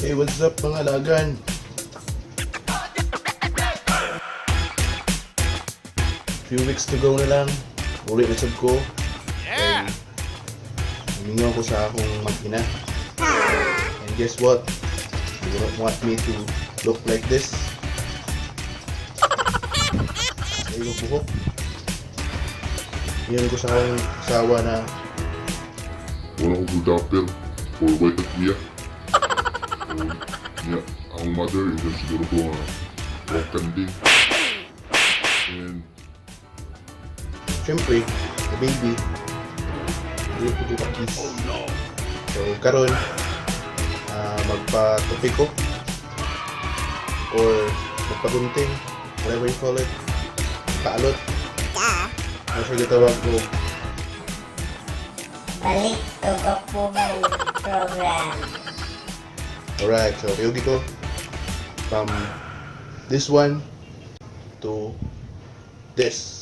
Hey, what's up, mga lagan? Few weeks to go na lang. Uli na sab ko. Yeah! Mingaw ko sa akong mag-ina. And guess what? You don't want me to look like this. Sa iyong buhok. Ingon ko sa akong asawa na Wala ko dapper or white at niya. So, niya, ang mother is siguro ko nga rock candy. And syempre, the baby, hindi ko kiss. So, karon magpatupi ko or magpagunting, whatever you call it, paalot. Ano siya gitawag ko? Balik og Kapuhan program. Alright, so yugi ko from this one to this.